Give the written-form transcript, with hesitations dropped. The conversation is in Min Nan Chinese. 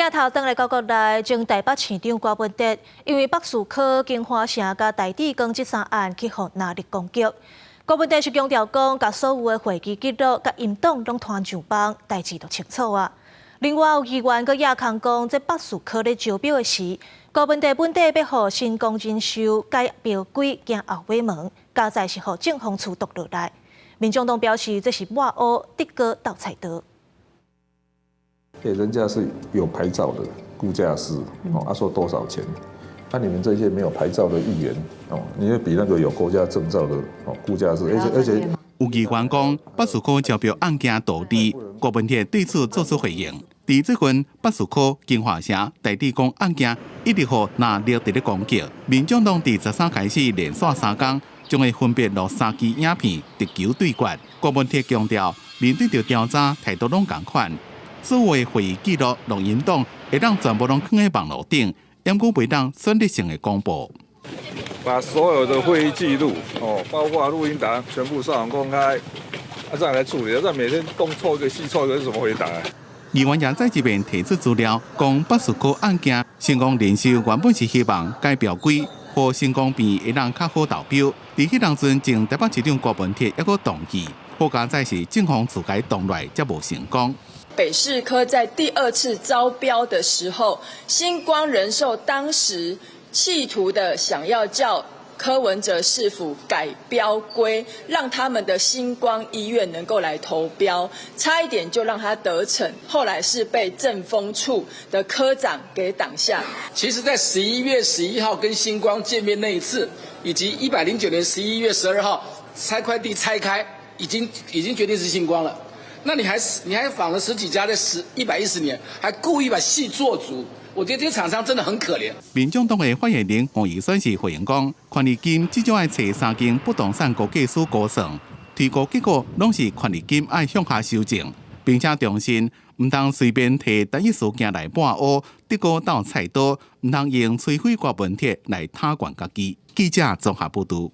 鏡頭轉來到國內，前台北市長柯文哲因為北士科、京華城佮大智光這三案去予拿力攻擊。柯文哲是強調講，共所有的會議記錄佮音檔攏傳上網，代誌就清楚啊。另外有議員閣掖空講，這北士科咧招標的時，柯文哲本底欲予新光人壽改標規，驚後尾門，佳哉是予政風處擋落來。民眾黨表示，這是抹烏竹篙鬥菜刀。欸，人家是有牌照的估價師，哦，他說多少錢？那你們這些沒有牌照的議員，哦，你會比那個有國家證照的哦估價師，而且有議員講，北士科招標案件導致柯文哲對此做出回應。佇最近北士科、京華城、大智光案件一直予藍綠佇咧攻擊，民眾黨佇13開始連續3工，將會分別錄三支影片，直球對決。柯文哲強調，面對著調查態度攏仝款。所有的會議記錄、錄音檔會當全部攏囥佇網路頂，毋過袂當選擇性的公布。把所有的會議記錄，哦，包括錄音檔，全部上網公開，啊，這樣來處理。這樣每天東湊一個西湊一個，是怎麼回答？議員也再一遍提出資料，講北士科案件，新光人壽原本是希望改標規，予新光病院會當較好投標。佇彼當陣，前台北市長柯文哲猶閣同意，好佳哉是政風處共擋落來，才無成功。北士科在第二次招標的時候，新光人壽當時企圖的想要叫柯文哲市府改標規，讓他們的新光醫院能夠來投標，差一點就讓他得逞，後來是被政風處的科長給擋下。其實，在11月11號跟新光見面那一次，以及109年11月12號拆塊地拆開，已經決定是新光了。那你還訪了十幾家，在110年，還故意把戲做足，我覺得這個廠商真的很可憐。民眾黨的發言人黃怡萱是回應講，權利金至少愛揣三間不動產估計師估算，推估結果攏是權利金愛向下修正，並且重申毋通隨便提單一事件來抹烏，竹篙鬥菜刀，毋通用摧毀柯文哲來打拳家己。記者綜合報導。